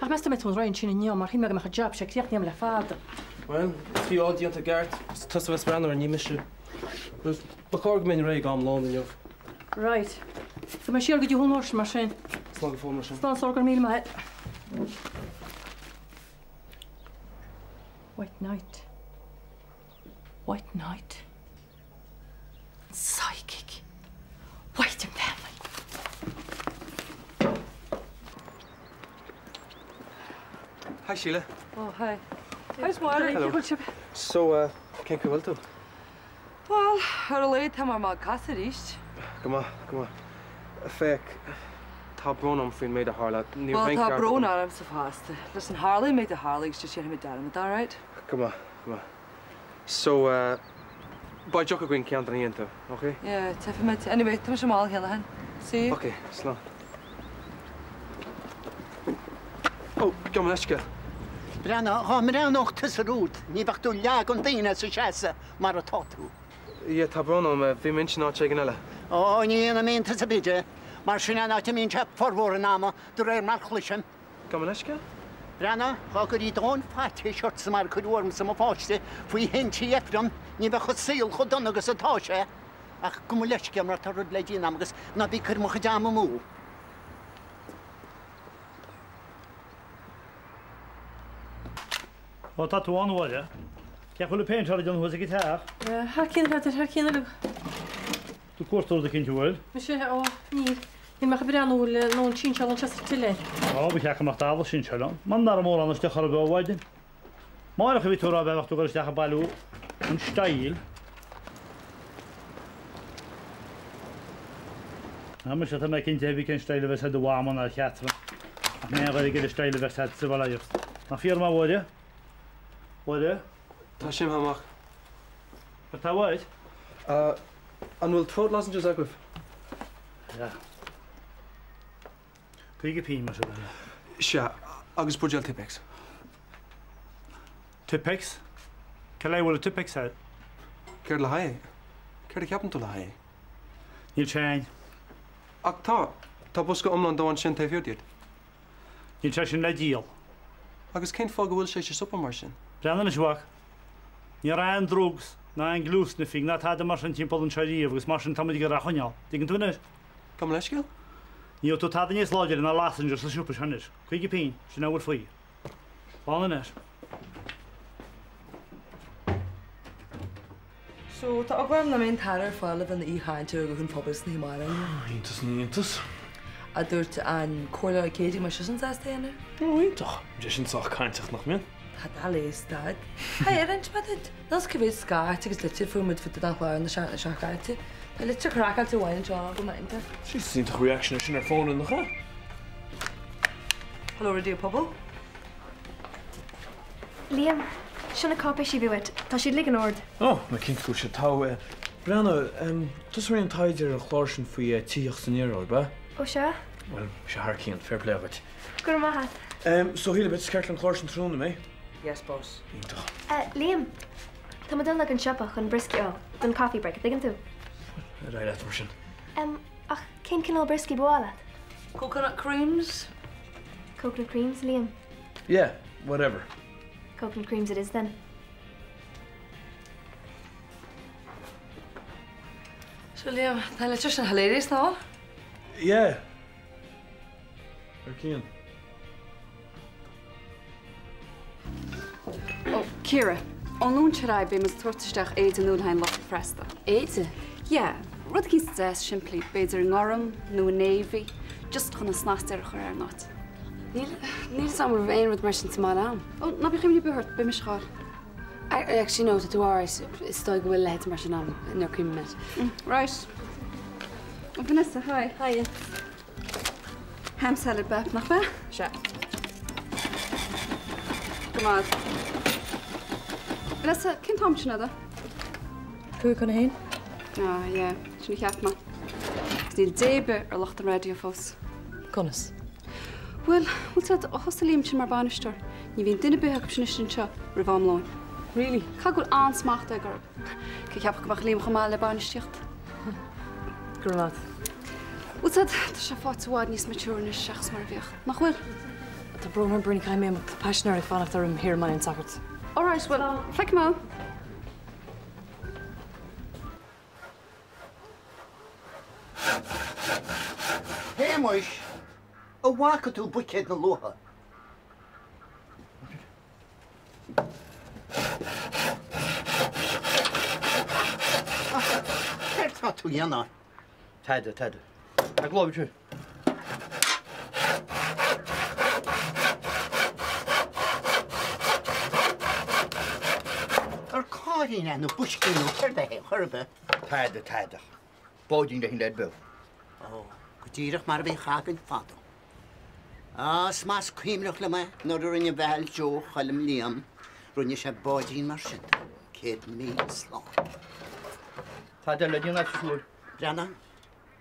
Ach meas tú an mbeidh tú réidh ansin inniu mar shíl mé go mbeadh an jab seo críochnaithe agam le fada. Bhuel, tá tú déanta i gceart. Is tusa a bheas ag breathnú air, ní mise. Bhuel, ba chóir go mbeinn réidh ag am lóin inniu. Right. Gabhfaidh mé siar go dtí thú an uair sin mar sin. Slán go fóill mar sin. Slán, stór, go raibh míle maith. White Knight. White Knight. Psychic. White and family. Hi Síle. Oh hi. How's Máire? Hello. So uh, cén chaoi a bhfuil tú? Bhuel, ar a laghad tá mé ar mo chosa arís. Go maith, go maith. Féach, tá brón orm faoin méid a tharla. Ní Bhuel, raibh aon tá cheart brón agam. ormsa fosta. Listen, tharla an méid a tharla agus just déanfaimid dearmad, alright? Go maith, go maith. So, eh, beidh deoch againn ceann de na laethanta, ok? Yeah, tífimid. Anyway, tá mise i mbaile cheana féin. See you. Ok, slán. Oh, gabh mo leithscéal. Breathnaigh, dhá mbreathnódh tusa romhat, ní bheadh tú leath den duine as a seasamh mar atá tú. Yeah, tá brón orm, bhí m'intinn áit éigin eile. Ó, ní dhéanaim iontas ar bith de, mar sin an áit a mbíonn sé formhór an ama, de réir mar chloisim. Gabh mo leithscéal. Breathnaigh, dhá gcuirí dóthain faitíos ortsa mar a cuireadh ormsa i mo pháiste faoi thinte ifrinn, ní bheadh an saol chomh dona agus atá sé. Ach gabh mo leithscéal mar tá rud le déanamh agam agus ná bí ag cur mo chuid ama amú. Ó, tá tú ann, a Mháire. Cén chaoi a bhfuil an péinteáil ag déanamh thuas ag an teach? Thar cionn, a Pheadair, thar cionn uilig. Tú ag cuartú rud eicínt, an bhfuil? Mise? Ó, níl. Níl mé ach ag breathnú le nó an tsinseáil anseo sa tsiléar. Ó, ba cheart go mbeadh talamh sinseáil ann. Mar nach raibh mórán isteach ar beo mhaidin. Amárach a bhí tú a rá bheadh tú ag dul isteach ag bailiú an style. Á muise, tá mé cinnte cibé cén style a bheas ar do mhama ná ar Chatherine. Ach mé a ghairg ar an style a bheas agat sa bhaile. Nach fíor maith, a Mháire? Mháire? Tá sé imithe amach. Cad tá uait? An bhfuil throat lozenges agaibh? Yeah. 50 pingin mar sin de. Sea, agus buidéal Tipp-Ex. Tipp-Ex? Cad le haghaidh a bhfuil Tipp-Ex agat? Céard le haghaidh é? Céard a cheapann tú le haghaidh é? Níl sé a'inn. Ach tá! Tá bosca iomlán dó ansin taobh thiar díot. Níl sé sin le díol. Agus cén fáth go bhfuil sé sa siopa mar sin? Breathnaigh anois, a mhac. Ní raibh aon drugs ná aon glue sniffing ná tada mar sin timpeall anseo riamh agus mar sin táimid ag iarraidh é a choinneáil. Dtuigeann tú anois? Gabh mo leithscéal? Ní gheobhaidh tú tada níos láidre ná lozenge sa siopa seo anois. 50 pingin, sin é a bhfuil faoi. Slán anois. So, tá eagla orm nach mbeidh an tAire ar fáil le bheith ina aoichainteoir ag Guth an Phobail san oíche amárach. Iontas na n-iontas. A dúirt an Comhairleoir Ó Céidigh go mbeadh seisean sásta é a dhéanamh. Ó, iontach. Bíonn sé sin sách cainteach, nach mbíonn? Tá dá léas, Dad. Hi, ar inis mé duit? Níl 's cá mhéad scairt agus litir fuair muid fá dtaobh den chlár na seachtaine seo caite. Tá litir craiceáilte amháin anseo agam iontach. Jesus, iontach reaction é sin ar fón, nach ea? Hello, Raidió Pobal. Liam, seo na cáipéisí a bhí uait. Tá siad uilig in ord. Ó, mé cinnte go bhfuil siad togha. Breathnaigh, tusa a rinne an taighde ar an chlár sin faoi tithíocht san iarthar, ab ea? Ó sea? Bhuel, bhí sé thar cionn, fair play dhuit. Go raibh maith a't. So, Shíle, beidh tú ceart le an chlár sin tráthnóna, an mbeidh? Yes, boss. Iontach. Liam, tá mé ag dul ag an siopa chun brioscaí a fháil, don coffee break, an dtuigeann tú? Ar aghaidh leat mar sin. Ach cén cineál brioscaí ba mhaith leat? Coconut creams? Coconut creams, Liam? Yeah, whatever. Coconut creams it is then. So Liam, tá an litir sin hilarious nach bhfuil? Yeah. Ar cionn. Ó, Ciara, ón Luan seo ar aghaidh beidh muid ag tabhairt isteach éide nua le haghaidh an lucht freastail. Éide? Yeah, rud eicínt deas simplí, b'fhéidir i ngorm nó i navy, just chun an snas deiridh a chur ar an áit. Níl, níl 'fhios a'm an raibh aon rud mar sin sa mbaile a'm. Ó, ná bíodh imní ar bith ort, beidh mise dhá fháil. Actually no, tá tú alright, is dóigh go bhfuil a leithéid mar sin a'm, nuair a cuimhním air. Right. Ó, Vanessa, hi. Hiya. Ham salad bap, nach ea? Sea. Go maith. Vanessa, cén t-am sin Ada? 12:55. Ah, yeah, sin a cheap mé. Agus níl dé ar bith ar lucht an raidió fós. Conas? Bhuel, bhfuil 's a'd, ó thosaigh Liam sin mar bainisteoir, ní bhíonn duine ar bith acu sin istigh anseo roimh am lóin. Really? Caithfidh go bhfuil an-smacht aige orthu. Cé a cheapfadh go mbeadh Liam chomh maith le bainistíocht? Go raibh maith. Bhfuil 's a'd, tá sé faighte i bhfad níos mature anois seachas mar a bhíodh. Nach bhfuil? Tá brón orm Bernie caithfidh mé imeacht, tá paisinéir ag fanacht orm thiar i mBaile an tSagairt. Alright, bhuel, feicfidh mé. A Shéamuis, an bhfaca tú buicéad na luatha? Céard tá tú a dhéanamh? Tada, tada. Tá glóir. Ar cáirín é nó boiscín nó céard é chor ar bith? Tada, tada. Báidín leis an leaid beag. Ó, go díreach mar a bhíodh againn fadó. Á, is maith is cuimhneach liom é nuair a rinne Val Joe Choilm Liam, rinne sé báidín mar sin dó. 100,000 slán. Tada le déanamh sa siúl. Breathnaigh,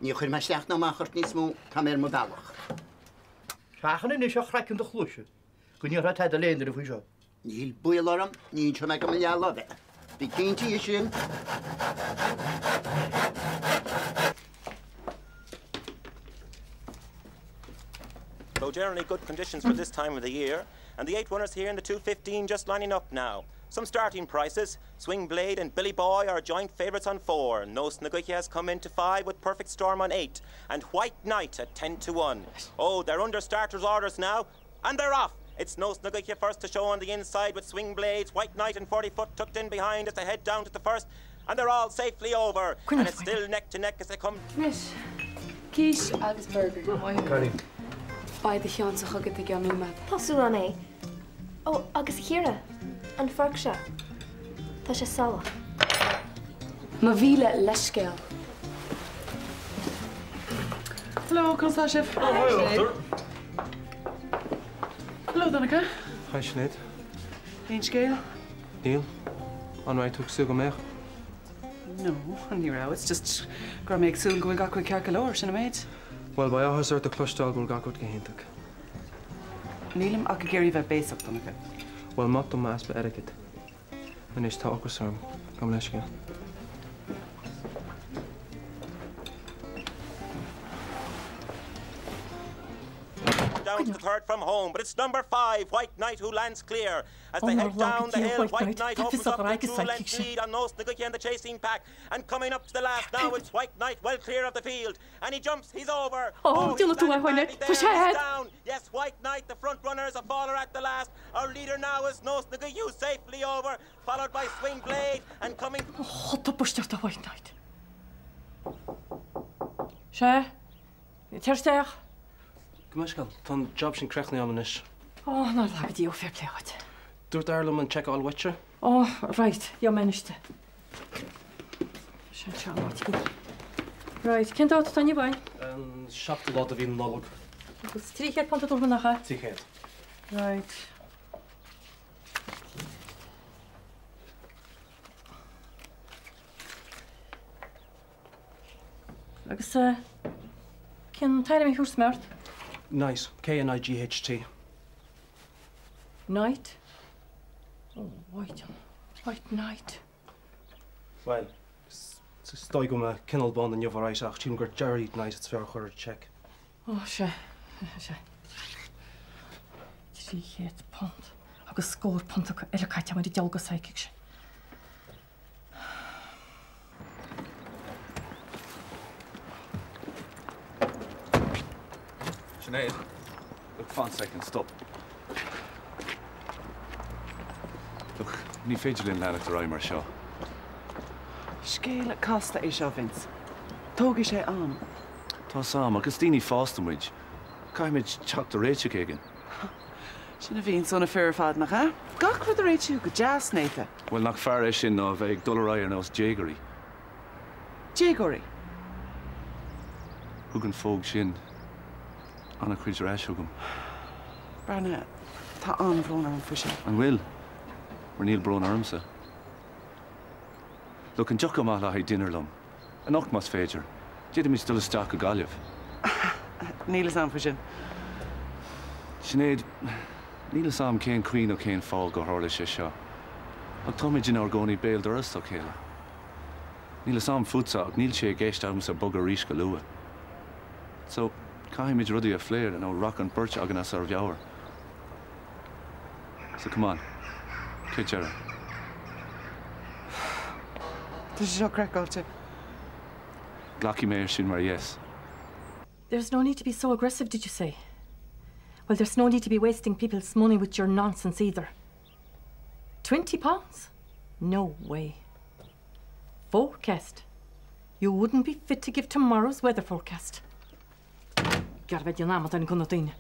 ní chuirfidh mé isteach ná amach ort níos mó, tá mé ar mo bhealach. Seachain anois a chraiceann do chluaise, go ndéarfá tada le aon duine faoi seo. Níl baol orm, ní inseoidh mé go mo leathláimh é. Bí cinnte dhe sin. So generally good conditions for this time of the year, and the eight runners here in the 215 just lining up now. Some starting prices, Swing Blade and Billy Boy are joint favourites on four. Nos Naguiche has come into five with Perfect Storm on eight, and White Knight at 10 to 1. Oh, they're under starters' orders now, and they're off! It's Nos Naguiche first to show on the inside with Swing Blades, White Knight and 40 Foot tucked in behind as they head down to the first, and they're all safely over. And it's still neck to neck as they come. Anois, quiche agus burger. Cailín. Beidh do cheannsa chugat i gceann nóiméad. Tá súil agam é. Ó, agus a Chiara, an forc seo, tá sé salach. Mo mhíle leithscéal. Hello, conas tá sibh? Oh, hi, Doctor. Hello, Donncha. Hi, Sinéad. Aon scéal? Níl. An raibh tú ag súil go mbeadh? No, ní raibh. It's just go raibh mé ag súil go bhfuil gach rud ceart go leor, sin an méid. Bhuel, beidh áthas ort a chloisteáil go bhfuil gach rud go hiontach. Nílim ach ag iarraidh bheith béasach, Donncha. Bhuel, maith dom m'easpa etiquette. Anois tá ocras orm. Gabh mo leithscéal. Down to the third from home, but it's number five, White Knight, who lands clear. As Ó, they nár head down laga the Dia hill, White White Knight, Knight tá opens fios up a the ghrá agus two-length psychic lead on Nos Naguiche and the chasing pack. And coming up to the last now, it's White Knight well clear of the field. And he jumps, he's over. Ó, Oh, he's déanfaidh tú é, landed White Knight, badly tá there, sé he's agat. down. Yes, White Knight, the front runner, is a faller at the last. Our leader now is Nos Naguiche, who's safely over, followed by Swing Blade and coming. Ó, tubaiste ort a White Knight. Sea, tar isteach. Gabh mo leithscéal, tá an job sin críochnaithe agam anois. Ó, nár laga Dia thú, fair play dhuit. Dúirt d'fhear liom an cheque a fháil uaitse. Ó, right, gheobhaidh mé anois é. Sin seo an áit éigin. Right, cén dáta atá inniu ann? An seachtú lá de mhí na Nollag. Agus £300 a dúirt mé nach ea? 300. Right. Agus cén t-ainm a thabharfas mé ort? Knight, K-N-I-G-H-T. Knight? Oh, white, white knight. Bhuel, is dóigh go bhfuil mé cineál bán inniu alright ach sílim gur Gerry Knight is fearr a chur ar cheque. Ó, sea, sea. £300 agus scór punt acu eile caite agam ar an diabhal de psychic sin. Sinéad, look, fan soicind, stop. Look, ní féidir linn leanacht ar aghaidh mar seo. Scéal casta é seo, Vince. Tógfaidh sé am. Tá 'fhios a'm, ach is daoine fásta muid. Caithfimid teacht ar réiteach éigin. Sin a bhíonns ó na fir ar fad, nach ea? Gach rud a réitiú go deas néata. Bhuel, nach fearr é sin ná a bheith ag dul ar aghaidh ar nós déagóirí? Déagóirí? Thug an phóg sin an-chuid ar ais chugam. Breathnaigh, tá an-bhrón orm faoi sin. An bhfuil? Mar níl brón ormsa. Look, an dtiocfá amach le haghaidh dinnéar liom? Anocht, más féidir. D'fhéadfaimis dul isteach go Gaillimh. Níl 'fhios a'm faoi sin. Sinéad, níl 'fhios a'm cén chaoi nó cén fáth gur tharla sé seo, ach táimid inár gcónaí béal dorais dá chéile. Níl 'fhios a'm fútsa ach níl sé i gceist agamsa bogadh arís go luath. So, caithfimid rudaí a phlé nó rachaidh an bheirt againn as ár meabhair. So come on. Céard déarfá? Tá sé seo craiceáilte. Glacfaidh mé air sin mar yes. There's no need to be so aggressive, did you say? Well, there's no need to be wasting people's money with your nonsense either. £20? No way. Forecast. You wouldn't be fit to give tomorrow's weather forecast. Cearr bheith an amadán gona daoine.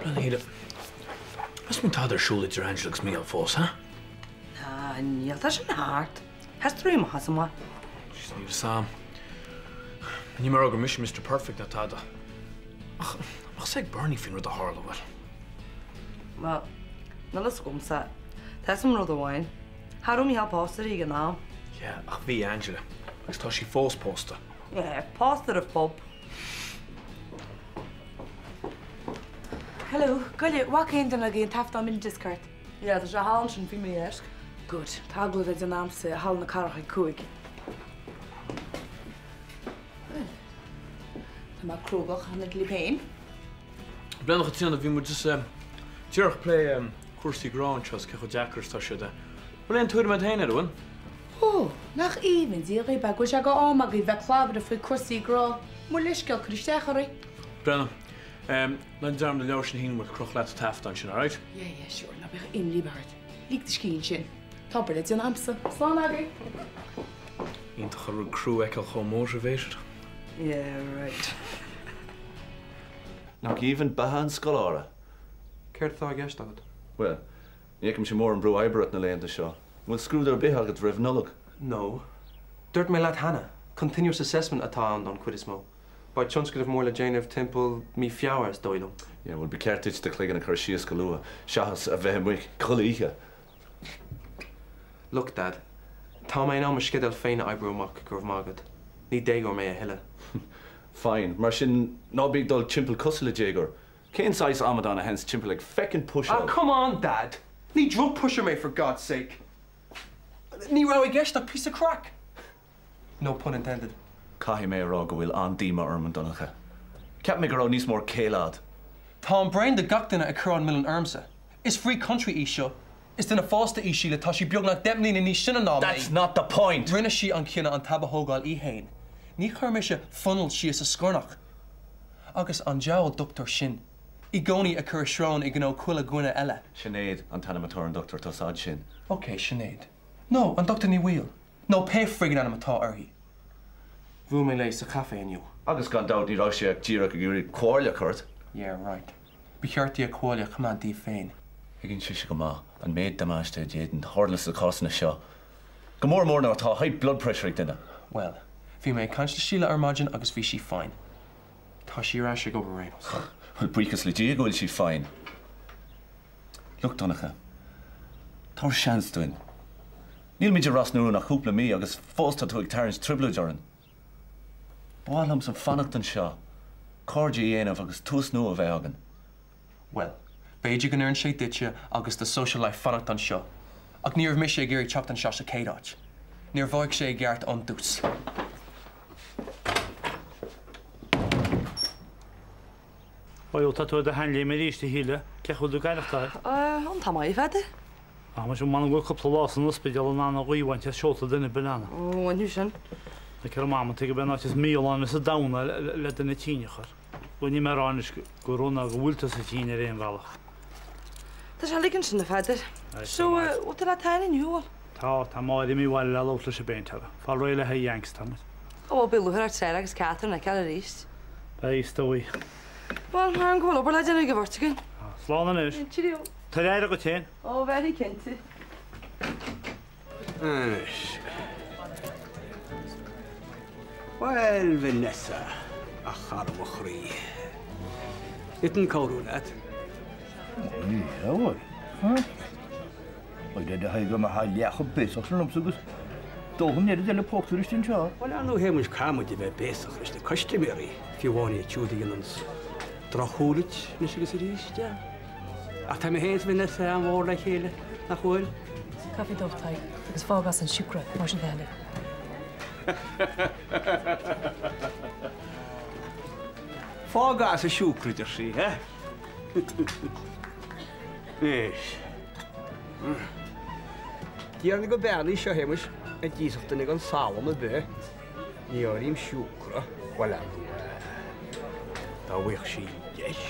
Breathnaigh a Shíle. Meas tú an bhfuil tada ar siúl idir Angela agus Mícheál fós, ha? Ná, níl, tá sin thart. Theastaigh amach as amach. Jeez, níl fhios a'm. Ní mé a rá gur mise Mister Perfect ná tada. Ach, an mbeadh fhios ag Bernie faoin rud a tharla, bhfuil? Bhuel, níl fhios agamsa. Tá fhios a'm rud amháin. Cha raibh Mícheál pósta ag an am. Yeah, ach bhí Angela. Agus tá sí fós pósta. Yeah, pósta ar an phub. Hello, Goile, bhfaca aon duine agaibh an taifeadán Minidisc ceart? Yeah, tá sé thall ansin faoi mo dheasc. Good. Tá agallamh le déanamh a'msa i Halla na Cathrach ag 5. Bhuel, tá mé cruógach cheana libh féin. Breathnaigh a Chaitríona, bhí muid just díreach ag plé cúrsaí grá anseo is cé chomh deacair is atá siad. Bhfuil aon tuairim agat féin air, an bhfuil? Ó, nach aoibhinn Dia dhaoibh é go bhfuil sé d'am agaibh bheith ag clabhradh faoi cúrsaí grá. Mo leithscéal, cuir isteach oraibh. Breathnaigh, ná déan dearmad an leabhar sin a shíniú muid croch leat an taifeadán sin, alright? Yeah, yeah, sure, ná bíodh imní ar bith ort. Lig do scíth ansin. Tá obair le déanamh a'msa. Slán agaibh! Iontach an rud crew a fheiceáil chomh motivated. Yeah, right. Nach aoibhinn beatha an scoláire? Céard atá i gceist agat? Bhuel, ní fheicimse mórán brú oibre ort na laethanta seo. An bhfuil scrúdú ar bith agat roimh Nollaig? No. Dúirt mé leat cheana. Continuous assessment atá ann don chuid is mó. Beidh tionscnamh mór le déanamh timpeall mí Feabhra, is dóigh liom. Yeah, bhuel, ba cheart duit do chloigeann a chur síos go luath, seachas a bheith amuigh chuile oíche. Look, Dad, tá mé in ann mo sceideal féin a oibriú amach, go raibh maith agat. Ní déagóir mé a thuilleadh. Fine, mar sin ná bí ag dul timpeall cosúil le déagóir. Cén saghas amadán a théanns timpeall ag feckin' pusháil? Ah, come on, Dad! Ní drug pusher mé, for God's sake! Ní raibh i gceist ach píosa craic! No pun intended. Caithfidh mé a rá go bhfuil an-díomá orm, a Dhonncha. Cheap mé go raibh níos mór céille a'd. Táim bréan de gach duine ag cur an milleán ormsa. Is free country í seo. Is duine fásta í Síle, tá sí beagnach 10 mbliana níos sine ná mé. That's not the point! Rinne sí an cinneadh an tab a thógáil í fhéin. Ní chuir mise fuinneal síos a scornach. Agus an diabhal dochtúir sin. I gcónaí ag cur a srón i ngnó chuile dhuine eile. Sinéad an t-ainm atá ar an dochtúir tá's a'd sin. Ok, Sinéad. Nó an Dochtúir Ní Bhaoill. Nó pé friggin ainm atá uirthi. Bhuail mé léi sa chaifé inniu. Agus gan dabht ní raibh sí ach díreach ag iarraidh comhairle a chur ort. Yeah, right. Ba cheart di a comhairle a choimeád di féin. Tuigeann sise go maith an méid damáiste a d'fhéadann tarlú sna cásanna seo, go mór mór nuair atá high blood pressure ag duine. Bhuel, bhí mé ag caint le Síle ar maidin agus bhí sí fine. Tá sí ar ais ag obair ar aon nós. Bhuel, buíochas le Dia go bhfuil sí fine. Look, Donncha, tabhair seans dúinn. Nílimid i Ros na Rún ach cúpla mí agus fós tá tú ag tarraingt trioblóid orainn. Ba mhaith liomsa fanacht anseo, cairde a dhéanamh agus tús nua a bheith againn. Bhuel, b'fhéidir go n-oireann sé duitse agus do social life fanacht anseo, ach ní raibh mise ag iarraidh teacht anseo sa chéad áit. Níor bheadh sé i gceart ón dtús. Ó, tá tú ar do sheanléim arís, a Shíle. Cén chaoi a bhfuil tú ag aireachtáil? An t-am maith, a Pheadair. Ach muise, m'anam go bhfuil cúpla lá san ospidéal in ann an ghaoth a bhaint as seolta duine ar bith ann. Ó, inniu sin. Ag ar an mamaint ag an áit is míshláine sa domhan le duine tinn a chur. Bhuel, níl mé ag rá anois go raibh ná go bhfuil tusa tinn ar aon bhealach. Tá sé uilig ansin, a Pheadair. So, bhfuil tú le Tanya inniu, an bhfuil? Tá, tá Máire imithe abhaile le labhairt leis an bpéintéara. Fáil réidh le haghaidh Yanks, tá muid. Ó, bhuel, beidh lúcháir ort Sarah agus Catherine a fheiceáil arís. Beidh, is dóigh. Bhuel, mar go bhfuil obair le déanamh ag an bheirt againn. Slán anois. Cheerio. Tabhair aire dhuit féin. Ó, bheifí cinnte. Anois. Bhuel, Vanessa, a chara mo chroí. An bhféadfainn cabhrú leat? Ní hea, bhuel. Bhuel, de do go mbeadh leath chomh béasach sin liomsa agus dóthain oiread eile póctar istigh anseo. Bhuel, ar ndóigh, Shéamuis, caithfidh muid a bheith béasach leis na custaiméirí, fiú amháin iad siúd a dhéananns drochshúil duit anois agus arís, de. Ach tá mé féin is Vanessa an-mhór le chéile, nach bhfuil? Caife dubh, Tadhg, agus fág as an siúcra, mar sin de. Fág as an siúcra, a deir sí, eh? Anois. Déarfainn gurb bean í seo, a Shéamuis, a d'íosfadh duine gan salann ar bith. Ní áirím siúcra, bhuel, ar ndóigh, dá bhfaigheadh sí deis.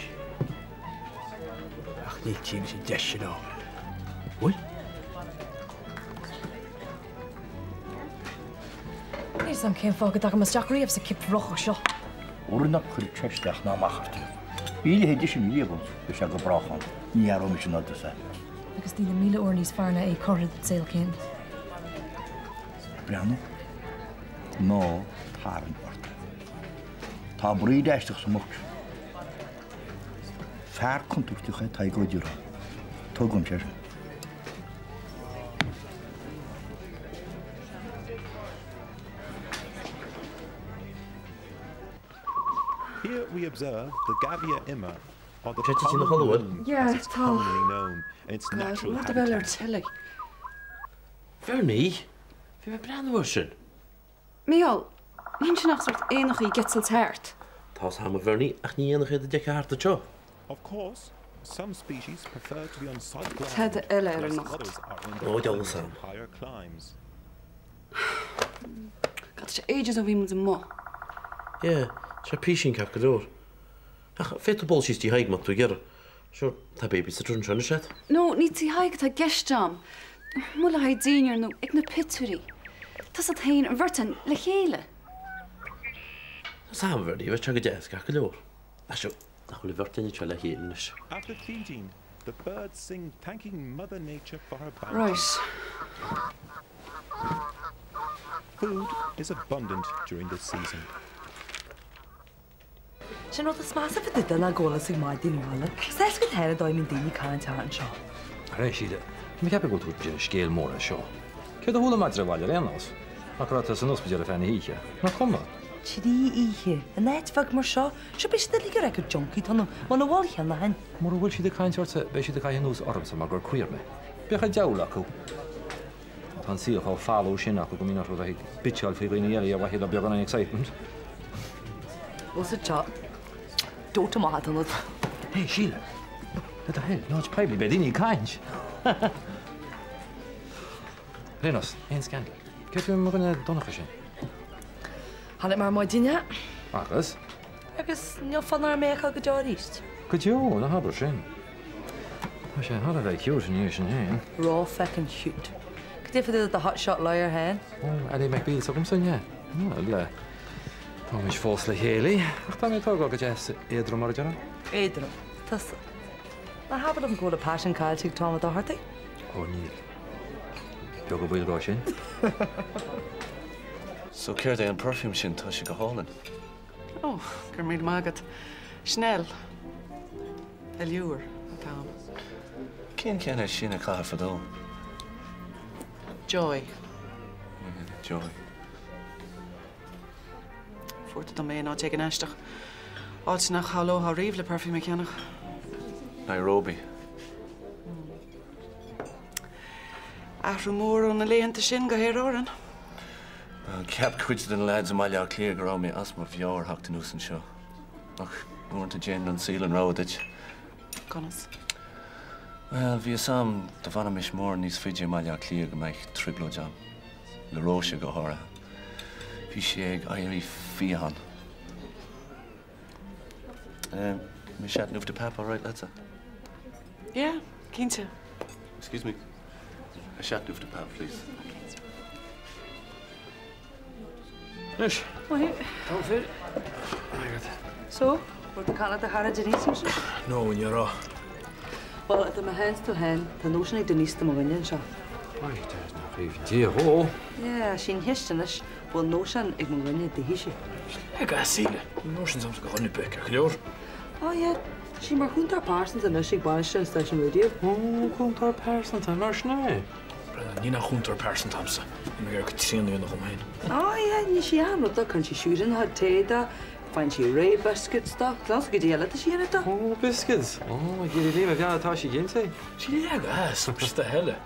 Ach níl tímis an deis sin a fháil. Bhfuil? Níl 'fhios a'm cén fáth go dtagaim isteach riamh sa cip bhrocach seo. Uair nach cuireadh sé isteach ná amach ort. Bhí a leithéid de sin riamh ann, bhí sé go brách ann. Ní athróidh mise ná tusa. Agus daoine 1000 uair níos fearr ná é curtha den saol céanna. Breathnaigh. Ná tarraing ort é. Tá Bríd aisteach sa mboc sin. Fear contúirteach é Tadhg Ó Direáin. Tuigim sé sin. Here we observe the Gavia immer or the Sé common na chodladh. loon Yeah, as it's tá. commonly known in its God, natural rud a bheith ar habitat. teilg. Bernie, bhí mé ag breathnú air sin. Mícheál, níl sin ach sórt éanachaí ag eitilt thart. Tá's a'm a Bhernie, ach ní éanacha iad a d'fheicfeá thart anseo. Of course, some species prefer to be on solid ground, Tada eile ar whilst anocht. others are in Ó, the dealbh in Sam. higher climbs. God, tá sé ages ó bhí muid amuigh. Yeah, tá sé písín ceart go leor. Ach féadfaidh tú dul síos tí Thaidhg má tá tú ag iarraidh. Sure, tá babysitter anseo anois agat. No, ní tí Thaidhg atá i gceist a'm. Amuigh le haghaidh dinnéar nó ag na pictiúirí. Tusa féin, an bheirt againn, le chéile. Tá's a'm, a Bhernie, bheadh sé go deas ceart go leor. Ach sure, nach bhfuil an bheirt againn anseo le chéile anois. After feeding, the birds sing thanking Mother Nature for her bounty. Right. Food is abundant during this season. Sin rud is measa fá dtaobh de ná go bhfuil fhios ag maidin abhaile. Is éasca an t-aire dóigh a mbíonn daoine ag caint thart anseo. Aré, Síle, tá mé ag ceapadh go bhfuil tú ag déanamh scéal mór as seo. Céard a chuala madra abhaile ar aon nós? Nach go raibh tú san ospidéal ar feadh na hoíche? Nach cuma? 3 oíche, in áit bheag mar seo, sure beidh siad uilig ag rá gur junkie atá ionam, muna bhfuil cheana féin. Mura bhfuil siad ag caint ortsa, beidh siad ag caitheamh anuas ormsa mar gur queer mé. Bíodh an diabhal acu. Tá an saol chomh folamh sin acu go mbíonn orthu a bheith ag bitseáil faoi dhaoine eile ar mhaithe le beagán excitement. Bhuel sa teach, dóite amach atá ionat. Hey, Síle! Le do thoil, in áit poiblí, beidh daoine ag caint! Ar aon nós, aon scandal? Céard faoi mo dhuine Donncha sin? Chonaic mé ar maidin é. Agus? Agus níl fonn orm é a fheiceáil go deo arís. Go deo? Ná habair sin. Tá sé thar a bheith cute ina dhiaidh sin féin. Ró-feckin' cute. Cad é fá dtaobh de do hot shot lawyer féin? Ó, Ally McBeal s'agamsa, an ea? Bhuel, táimid fós le chéile, ach tá mé ag tógáil go deas éadrom mar a déarfá. Éadrom? Tusa? Ná habair liom go bhfuil an paisean caillte ag Tom Ó Dochartaigh? Ó, níl. Beag an baol dhó sin. So céard é an perfume sin? Tá sé go hálainn. Ó, go raibh míle maith agat. Chanel. Allure atá ann. Cén ceann é sin a caitheadh fadó? Joy. Joy. Fuair tú dom é in áit éigin aisteach. Áit nach shamhlófá riamh le perfume a cheannach. Nairobi. Athrú mór ó na laethanta sin go hAer Árann. Cheap cuid de na lads i mBaile Átha Cliath go raibh mé as mo mheabhair theacht anuas anseo. Ach uaireanta déanann an saol an rogha duit. Conas? Bhuel, bhí fhios a'm dá bhfanfaimis mórán níos faide i mBaile Átha Cliath go mbeadh trioblóid ann. Le Róise go háirithe. Bhí sé ag éirí fiáin. Mé Chateauneuf du Pape, all right leatsa? Yeah, cinnte. Excuse me. A Chateauneuf du Pape, please. Anois. Maith thú. So, bhfuil tú ag caint le do chara Denise ansin? No, ní raibh. Bhuel, idir mé féin is tú féin, tá nóisean ag Denise do mo dhuine anseo. Right, nach aoibhinn Dia dhó. Yeah, sí an cheist anois, bhfuil nóisean ag mo dhuine daoithi-se? Ag a Síle, níl nóisean agamsa do dhuine ar bith, ceart go leor. Oh yeah, tá sí mar chúntóir pearsanta anois ag bainisteoir an stáisiúin raidió. Ó, cúntóir pearsanta, mar sin é. Brendan, níl aon chúntóir pearsanta agamsa, níl mé ag iarraidh Caitríona a dhéanamh dhom féin. Oh yeah, ní sí aon rud dó, cuireann sí siúcra ina chuid tae dó, faigheann sí réidh biscuits dó, níl a fhios agam goidé eile atá sí a dhéanamh dó. Ó, biscuits! Ó, ag iarraidh Liam a mhealladh atá sí cinnte. Sí leag as, just a thuilleadh.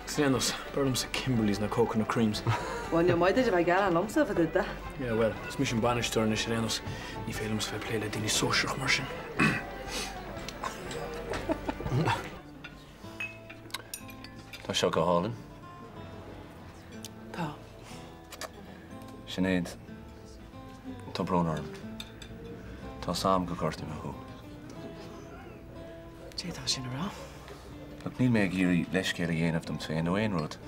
Agus ar aon nós, b'fhearr liomsa Kimberleys ná Coconut Creams. Bhuel, ní maith duit a bheith ag gearán liomsa fá dtaobh de. Yeah, bhuel, is mise an bainisteoir anois ar aon nós. Ní féidir liomsa bheith ag plé le daoine sóisearach mar sin. Tá seo go hálainn. Tá. Sinéad, tá brón orm. Tá 's a'm gur ghortaigh mé thú. D'fhéadfá sin a rá. Look, níl mé ag iarraidh leithscéal a dhéanamh dom féin nó aon rud,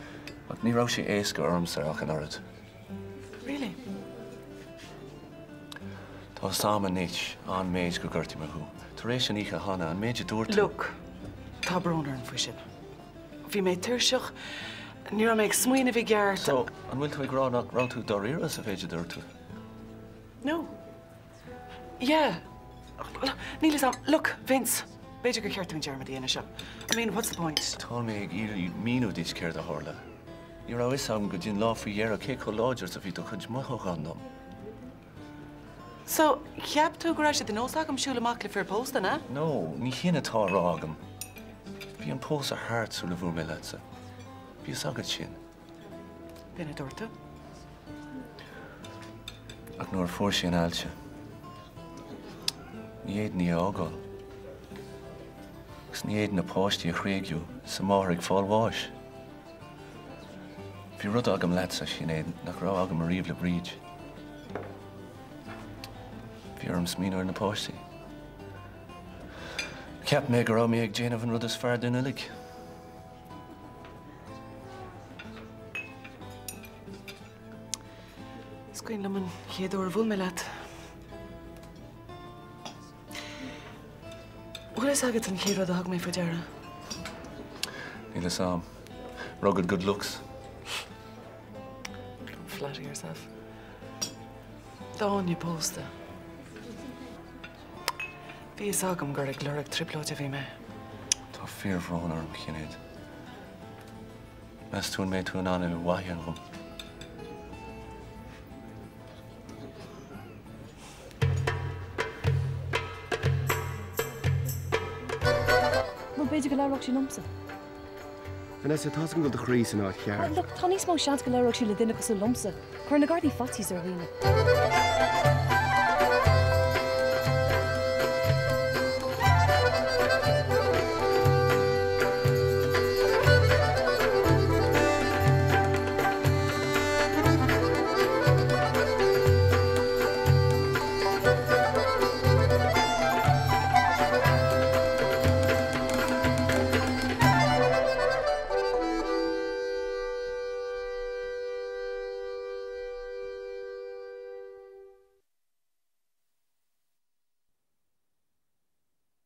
ach ní raibh sé éasca ormsa ach an oiread. Really? Tá 'fhios a'm anois an méid gur ghortaigh mé thú. Tar éis an oíche cheana, an méid a dúirt tú. Look, tá brón orm faoi sin. Bhí mé tuirseach, ní raibh mé ag smaoineamh i gceart. So, an bhfuil tú ag rá nach raibh tú dáiríre sa mhéid a dúirt tú? No. Yeah. Níl 'fhios a'm. Look, Vince, b'fhéidir gur cheart dúinn dearmad a dhéanamh seo. I mean, what's the point? Tá mé ag iarraidh míniú duit céard a tharla. Ní raibh 'fhios a'm go dtí an lá faoi dheireadh cé chomh láidir is a bhí do chuid mothúchán dom. So, cheap tú go raibh sé de nós agam siúl amach le fir pósta, an ea? No, ní shin atá á rá agam. Bhí an pósadh thart sula bhfuair mé leatsa. Bhí 'fhios agat sin. B'in a dúirt tú. Ach nuair a fuair sí an ailse, ní fhéadfainn í a fhágáil. Agus ní fhéadfainn na páistí a thréigiú is a máthair ag fáil bháis. Bhí rud agam leatsa, Sinéad, nach raibh agam ariamh le Bríd. Bhí orm smaoineamh ar na páistí. Cheap mé go raibh mé ag déanamh an rud is fearr dúinn uilig. Is cuimhin liom an chéad uair a bhuail mé leat. Bhfuil fhios agat an chéad rud a thug mé faoi deara? Níl fhios a'm. Rugged good looks. flatter yourself. D'fháinne pósta. Bhí fhios agam gur ag lorg trioblóide a bhí mé. Tá fíorbhrón orm, a Shinéad. Meas tú an mbeidh tú in ann é a mhaith a dhéanamh dhom? Nó b'fhéidir go labhródh sí liomsa. Vanessa, tá's agam go bhfuil do chroí san áit cheart. Look, tá níos mó seans go labhródh sí le duine cosúil liomsa. Cuireann na Gardaí faitíos ar dhaoine.